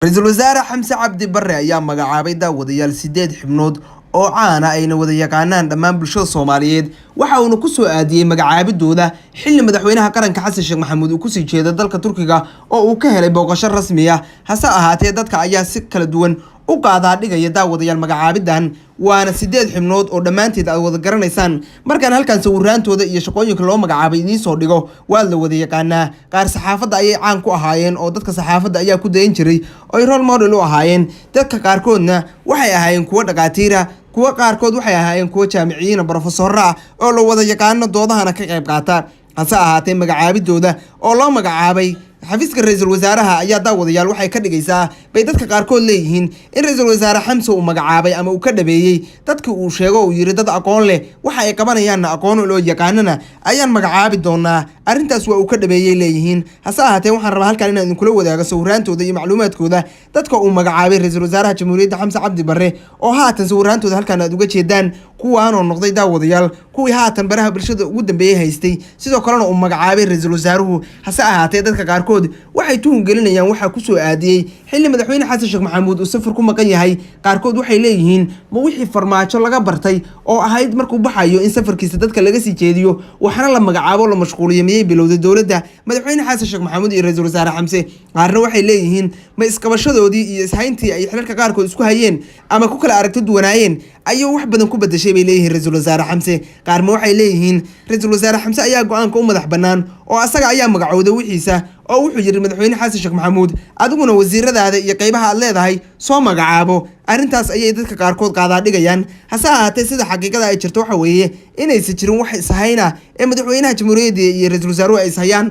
Ra'iisul Wasaare Xamse Cabdi Barre ayaa magacaabay daawadayaal 8 xubnood oo caan ah ayna wada yaqaanaan dhammaan bulshada Soomaaliyeed. Waxa uuna ku soo aadiyey magacaabidooda xilli madaxweynaha qaranka Xasan Sheekh Maxamuud uu kusii jeedo dalka Turkiga oo uu ka helay booqasho rasmi ah. Hase ahaatee, dadka ayaa si kala duwan u qaadaa dhigaya daawadayaal magacaabidan, waana 8 xubnood oo dhammaanteed aad wada garanaysaan. Markaan halkan sawiraantooda iyo shaqooyinka loo magacaabay idiin soo dhigo, waad la wada yaqaanaa. Qaar saxaafadda ayay caan ku ahaayeen oo dadka saxaafadda ayaa ku dayan jiray oo ay role model u ahaayeen. Dadka qaarkoodna waxay ahaayeen kuwo dhaqaatiira, kuwo qaarkood waxay ahaayeen kuwo jaamiciyiin, brofesorro ah oo la wada yaqaano, doodahana ka qayb qaata. Hase ahaatee, magacaabidooda oo loo magacaabay xafiiska ra-iisul wasaaraha ayaa daawadayaal waxay ka dhigaysaa bay dadka qaarkood leeyihiin in ra-iisul wasaare Xamse uu magacaabay ama uu ka dhabeeyey dadkii uu sheego, uu yiri dad aqoon leh, waxa ay qabanayaanna aqoon loo yaqaanana ayaan magacaabi doonaa. Arrintaas waa uu ka dhabeeyey leeyihiin. Hase ahaatee, waxaan rabaa halkan inaan idinkula wadaago sawiraantooda iyo macluumaadkooda dadka uu magacaabay ra-iisul wasaaraha Jamhuuriyadda Xamse Cabdi Barre, oo haatan sawiraantooda halkan aad uga jeedaan, kuwaanoo noqday daawadayaal kuwii haatan baraha bulshada ugu dambeeyey haystay, sidoo kalena uu magacaabay ra-iisul wasaaruhu. Hase ahaatee, dadka qaarkood waxay tuhun gelinayaan waxaa kusoo aadiyey xilli madaxweyne Xasan Sheekh Maxamuud uu safar ku maqan yahay. Qaarkood waxay leeyihiin, ma wixii Farmaajo laga bartay oo ahayd markuu baxayo in safarkiisa dadka laga sii jeediyo, waxna la magacaabo, la mashquuliyo, miyay bilowday dowladda madaxweyne Xasan Sheekh Maxamuud iyo ra-iisul wasaare Xamse? Qaarna waxay leeyihiin, ma isqabashadoodii iyo ishayntii ay xilalka qaarkood isku hayeen ama ku kala aragti duwanaayeen ayuu wax badan ku bedeshay bay leeyihiin ra-iisul wasaare Xamse. Qaarma waxay leeyihiin, ra-iisul wasaare Xamse ayaa go-aanka u madax bannaan oo asaga ayaa magacooda wixiisa, oo wuxuu yidhi madaxweyne Xasan Sheekh Maxamuud, adiguna wasiiradaada iyo qeybaha aad leedahay soo magacaabo. Arrintaas ayay dadka qaarkood qaadaa dhigayaan. Hase ahaatee, sida xaqiiqada ay jirto waxa weeye inaysan jirin wax ishayna ee madaxweynaha jamhuuriyadda iyo ra-iisul wasaaruhu ay ishayaan.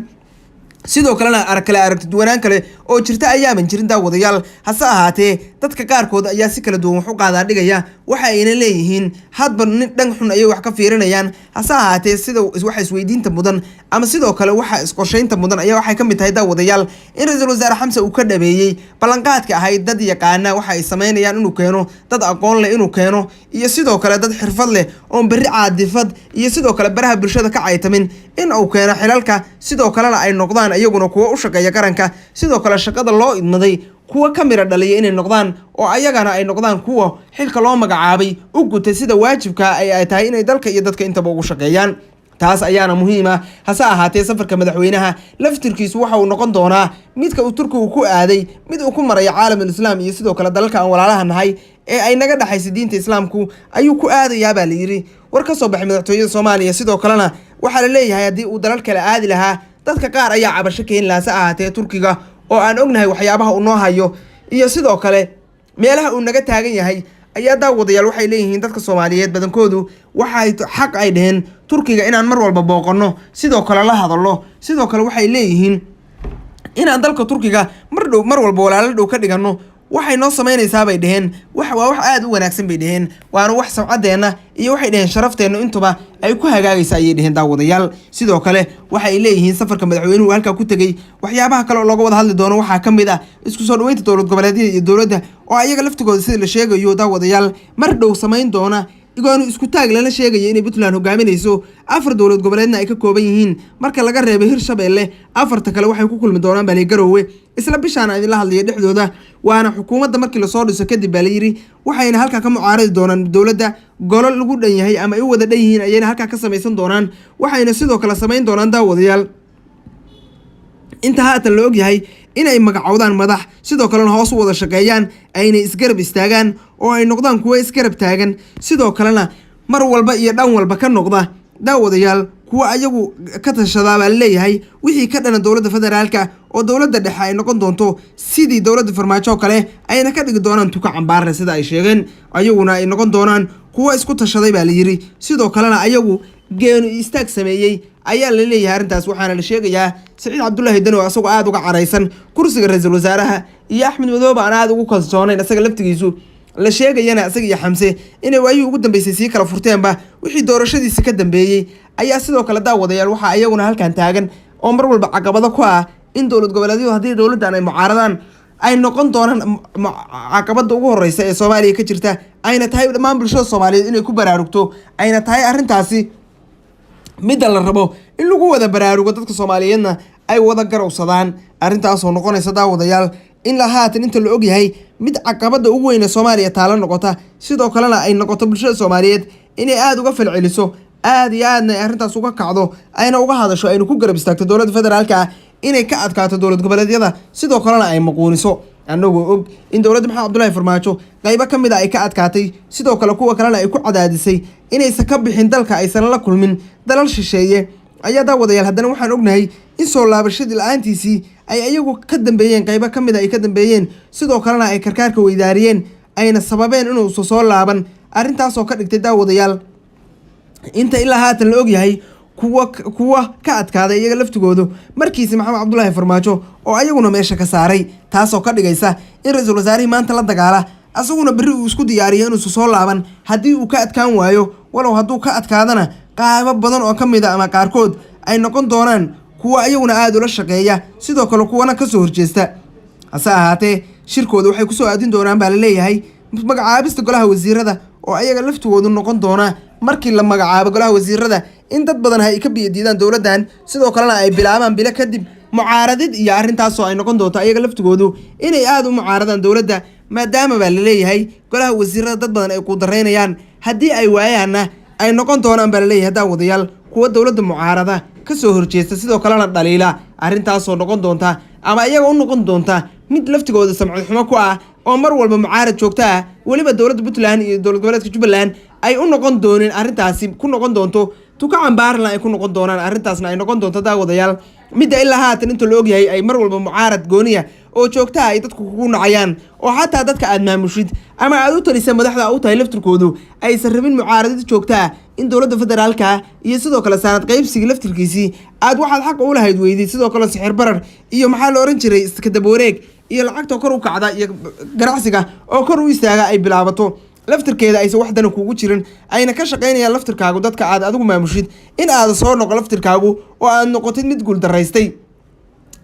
Sidoo kalena kale aragti duwanaan kale oo jirta ayaaban jirin, daawadayaal. Hase ahaatee, dadka qaarkood ayaa si kala duwan wax u qaadaa dhigaya, waxa ayna leeyihiin hadba nin dhan xun ayay wax ka fiirinayaan. Hase ahaatee, sida waxa isweydiinta mudan ama sidoo kale waxa isqorshaynta mudan ayaa waxay ka mid tahay, daawadayaal, in ra-iisul wasaare Xamse uu ka dhabeeyey ballanqaadka ahayd dad yaqaana waxa ay sameynayaan inuu keeno, dad aqoon leh inuu keeno, iyo sidoo kale dad xirfad leh oon berri caadifad iyo sidoo kale baraha bulshada ka caytamin in uu keeno xilalka. Sidoo kalena ay noqdaan iyaguna kuwo u shaqeeya qaranka, sidoo kale shaqada loo idmaday kuwa ka mira dhaliya inay noqdaan, oo ayagana ay noqdaan kuwa xilka loo magacaabay u gutay sida waajibka ay tahay inay dalka iyo dadka intaba ugu shaqeeyaan. Taas ayaana muhiim ah. Hase ahaatee, safarka madaxweynaha laftirkiisu waxa uu noqon doonaa midka uu Turkigu ku aaday mid uu ku marayo caalamul Islaam iyo sidoo kale dalalka aan walaalaha nahay ee ay naga dhexaysa diinta Islaamku ayuu ku aadayaa baa la yidhi war ka soo baxay madaxtooyada Soomaaliya. Sidoo kalena waxaa la leeyahay, haddii uu dalal kale aadi lahaa, dadka qaar ayaa cabasho keeni lahaa. Se ahaatee, Turkiga oo aan ognahay waxyaabaha uu noo hayo iyo sidoo kale meelaha uu naga taagan yahay ayaa daawadayaal waxay leeyihiin dadka Soomaaliyeed badankoodu waxay xaq ay dheheen Turkiga inaan mar walba booqanno, sidoo kale la hadallo. Sidoo kale waxay leeyihiin inaan dalka Turkiga mar dhow mar walba walaalo dhow ka dhiganno waxay noo samaynaysaa bay dheheen wax waa wax aada u wanaagsan bay dheheen, waana wax samcaddeenna iyo waxay dheheen sharafteenna intuba ay ku hagaagaysa ayay dheheen, daawadayaal. Sidoo kale waxay leeyihiin, safarka madaxweynuhu halkaa ku tegey waxyaabaha kale oo looga wada hadli doono waxaa ka mid ah isku soo dhaweynta dowlad goboleedyada iyo dowladda, oo ayaga laftigooda sida la sheegayo, daawadayaal, mar dhow samayn doona igoonu isku taag lana sheegaya inay Puntland hogaaminayso, 4 dowlad goboleedna ay ka kooban yihiin marka laga reebay Hirshabeelle. Afarta kale waxay ku kulmi doonaan baa Garowe isla bishaan idinla hadlaya dhexdooda, waana xukuumadda markii lasoo dhiso kadib baa layidhi. Waxayna halkaa ka mucaaradi doonaan dowladda, golo lagu dhan yahay ama ay u wada dhan yihiin ayayna halkaa ka samaysan doonaan. Waxayna sidoo kale samayn doonaan, daawadayaal, inta haatan la ogyahay inay magacowdaan madax, sidoo kalena hoos u wada shaqeeyaan, aynay isgarab istaagaan oo ay noqdaan kuwo isgarab taagan, sidoo kalena mar walba iyo dhan walba ka noqda, daawadayaal, kuwa ayagu ka tashadaa baa laleeyahay wixii ka dhana dowladda federaalka, oo dowladda dhexe ay noqon doonto sidii dowladda Farmaajo oo kale, ayna ka dhigi doonaan tuka cambaarle sida ay sheegeen, ayaguna ay noqon doonaan kuwo isku tashaday baa la yiri, sidoo kalena ayagu geenu istaag sameeyey ayaa la leeyahay arrintaas. Waxaana la sheegayaa Saciid Cabdulaahi Deni oo asagoo aada uga caraysan kursiga ra-iisul wasaaraha iyo Axmed Madoobe aan aada ugu kalsoonayn isaga laftigiisu, la sheegayana isaga iyo Xamse inay waayihii ugu dambeysay sii kala furteenba wixii doorashadiisa ka dambeeyey ayaa. Sidoo kale, daawadayaal, waxaa iyaguna halkan taagan oo mar walba caqabado ku ah in dowlad goboleedyadu haddii dowladdan ay mucaaradaan ay noqon doonaan caqabada ugu horeysa ee Soomaaliya ka jirta, ayna tahay dhammaan bulshada Soomaaliyeed inay ku baraarugto, ayna tahay arrintaasi midda la rabo in lagu wada baraarugo, dadka Soomaaliyeedna ay wada garowsadaan arrintaasoo noqonaysa, daawadayaal, In la haatan inta la ogyahay mid caqabada ugu weyne Soomaaliya taalo noqota, sidoo kalena ay noqoto bulshada Soomaaliyeed inay aada uga falceliso, aada iyo aadna ay arrintaas uga kacdo, ayna uga hadasho, ayna ku garab istaagto dowladda federaalka ah inay ka adkaato dowlad goboleedyada, sidoo kalena ay maquuniso. Annagoo og in dowladda Maxamed Cabdullaahi Farmaajo qaybo ka mid a ay ka adkaatay, sidoo kale kuwa kalena ay ku cadaadisay inaysan ka bixin dalka, aysan la kulmin dalal shisheeye, ayaa daawadayaal haddana waxaan ognahay in soo laabashadii la-aantiisii ay ayagu ka dambeeyeen, qaybo ka mid a ay ka dambeeyeen, sidoo kalena ay karkaarka weydaariyeen, ayna sababeen inuusa soo laaban. Arrintaasoo ka dhigtay, daawadayaal, inta ilaa haatan la ogyahay kuwa ka adkaaday iyaga laftigoodu markiisi Maxamed Cabdulaahi Farmaajo oo ayaguna meesha ka saaray, taasoo ka dhigaysa in ra-iisul wasaarihii maanta la dagaala asaguna berri uu isku diyaariyo inuusa soo laaban haddii uu ka adkaan waayo. Walow hadduu ka adkaadana qaabo badan oo ka mid a ama qaarkood ay noqon doonaan kuwa ayaguna aada ula shaqeeya, sidoo kale kuwana kasoo horjeesta. Hase ahaatee shirkooda waxay kusoo aadin doonaan baa laleeyahay magacaabista golaha wasiirada, oo ayaga laftigoodu noqon doona markii la magacaabo golaha wasiirada in dad badan ay ka biyadiidaan dowladdan, sidoo kalena ay bilaabaan bilo kadib mucaaradid iyo arrintaasoo ay noqon doonto ayaga laftigoodu inay aada u mucaaradaan dowladda, maadaama baa laleeyahay golaha wasiirada dad badan ay quudaraynayaan. Haddii ay waayaanna ay noqon doonaan baa laleeyahay, daawadayaal, kuwa dowladda mucaarada kasoo horjeesta, sidoo kalena dhaliila. Arrintaasoo noqon doonta ama iyaga u noqon doonta mid laftigooda samcad xumo ku ah oo mar walba mucaarad joogto ah, weliba dowladda Puntland iyo dowlad goboleedka Jubbaland ay u noqon doonin, arrintaasi ku noqon doonto tuka cambaarlan ay ku noqon doonaan. Arrintaasna ay noqon doonto, daawadayaal, midda ilaa haatan inta la ogyahay ay mar walba mucaarad gooniya oo joogtaha ay dadku kugu nacayaan, oo xataa dadka aad maamushid ama aad u talisa madaxda u tahay laftirkoodu aysan rabin mucaaradid joogta ah in dowladda federaalka iyo sidoo kale saanad qaybsiga laftirkiisii aad waxaad xaqa u lahayd weydid, sidoo kale sixir barar iyo maxaa la oran jiray iskadaba wareeg iyo lacagta kor u kacda iyo ganacsiga oo kor u istaaga ay bilaabato, laftirkeeda aysan wax dana kuugu jirin, ayna ka shaqaynayaan laftirkaagu dadka aad adigu maamushid in aad soo noqo laftirkaagu oo aad noqotid mid guuldaraystay.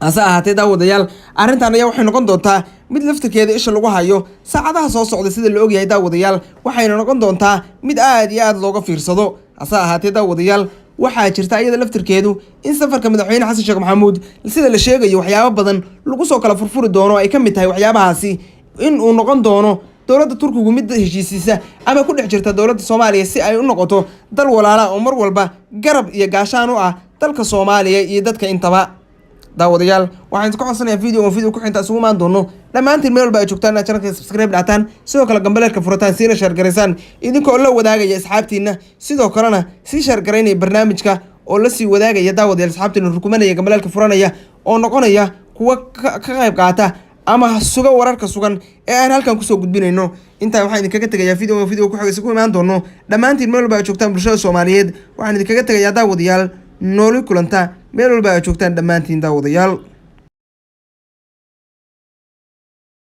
Hase ahaatee, daawadayaal, arrintan ayaa waxay noqon doontaa mid laftirkeeda isha lagu hayo saacadaha soo socda sida la ogyahay, daawadayaal, waxayna noqon doontaa mid aada iyo aada looga fiirsado. Hase ahaatee, daawadayaal, waxaa jirta iyada laftirkeedu in safarka madaxweyne Xasan Sheekh Maxamuud sida la sheegayo waxyaabo badan lagu soo kala furfuri doono, ay ka mid tahay waxyaabahaasi in uu noqon doono dowladda Turkigu mid heshiisiisa ama ku dhex jirta dowladda Soomaaliya, si ay u noqoto dal walaala oo mar walba garab iyo gaashaan u ah dalka Soomaaliya iyo dadka intaba. Daawadayaal, waxaan idinku codsanayaa video video ku xinta isugu imaan doono, dhammaantiin meel walba ay joogtaan inaad channelka subscribe dhactaan, sidoo kale gambaleelka furataan, siina share garaysaan idinkoo la wadaagaya asxaabtiina, sidoo kalena sii share garaynaya barnaamijka oo la sii wadaagaya, daawadayaal, asxaabtiina rukumanaya, gambaleelka furanaya oo noqonaya kuwa ka qayb qaata ama suga wararka sugan ee aan halkan kusoo gudbinayno. Intaa waxaan idinkaga tegayaa video video ku xiga isugu imaan doono. Dhammaantiin meel walba aad joogtaan, bulshada Soomaaliyeed, waxaan idinkaga tegayaa, daawadayaal, nooli kulanta meel walba aad joogtaan dhammaantiin, daawadayaal.